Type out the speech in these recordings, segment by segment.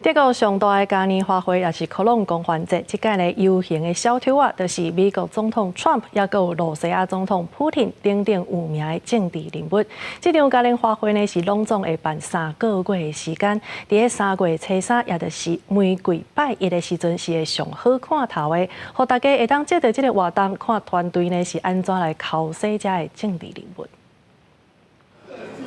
德國上大的嘉年華會也是科隆狂歡節，這屆的遊行的小丑仔，就是美國總統川普，抑閣有羅西亞總統普廷等等有名的政治人物。這場嘉年華會呢，是攏總會辦3個月的時間，佇咧3月初3，也就是玫瑰拜一的時陣，是會上好看頭的，予大家會當藉著這个活動，看團隊呢是按怎來剾洗遮的政治人物。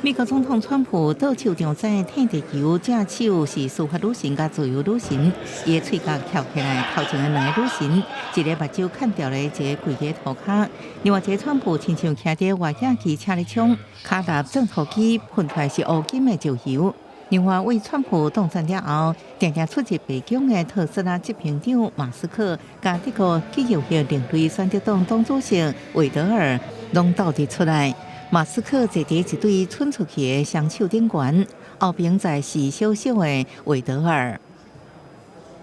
美國總統川普倒手場在退地球，正手是司法女神佮自由女神，伊的喙角翹起來，頭前的兩个女神，一个目睭崁掉咧，一个跪佇塗跤。另外一个川普親像騎佇越野機車咧衝，跤踏鑽土機噴出來是烏金的石油。另外，為川普當選了後，定定出入白宮的特斯拉執行長馬斯克，佮德國極右翼另類選擇黨黨主席韋德爾，攏鬥佇出來。馬斯克坐佇一對伸出去的雙手頂懸，後邊載是小小的韋德爾。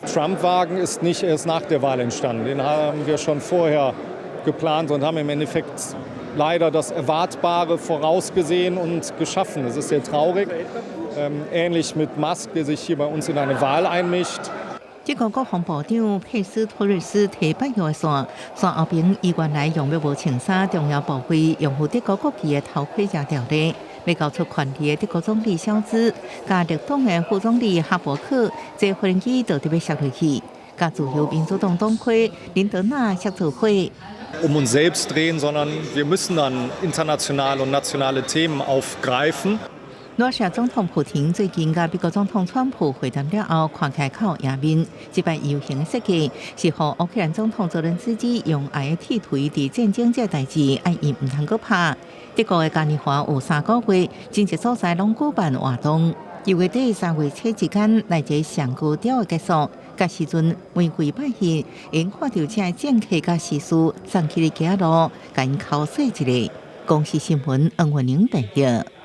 Trump-Wagen ist nicht erst nach der Wahl entstanden. Den haben wir schon vorher geplant und haben im Endeffekt leider das Erwartbare vorausgesehen und geschaffen. Das ist sehr traurig. Ähnlich mit Musk, der sich hier bei uns in eine Wahl einmischt. 德國國防部長佩斯托瑞斯提彈藥的線，線後邊伊原來用欲無穿衫重要部位用有德國國旗的頭盔遮掉咧，欲交出權力的德國總理蕭茲，佮綠黨的副總理哈伯克坐飛機就佇欲摔落去，佮自由民主黨黨魁林德納摔做伙。 Um uns selbst drehen, sondern wir müssen dann internationale und nationale Themen aufgreifen. 羅西亞總統普廷最近佮美國總統川普會談了後，看起來較有贏面。這擺遊行的設計是予烏克蘭總統澤倫斯基用愛的鐵槌佇戰爭這代誌，愛伊毋通閣拍。德國的嘉年華有3個月，真濟所在攏舉辦活動。6月底3月初之間來一个上高調的結束。佮時陣玫瑰拜日，𪜶看著這政客佮時事送去的街路，共𪜶剾洗一下。公視新聞黃文玲報導。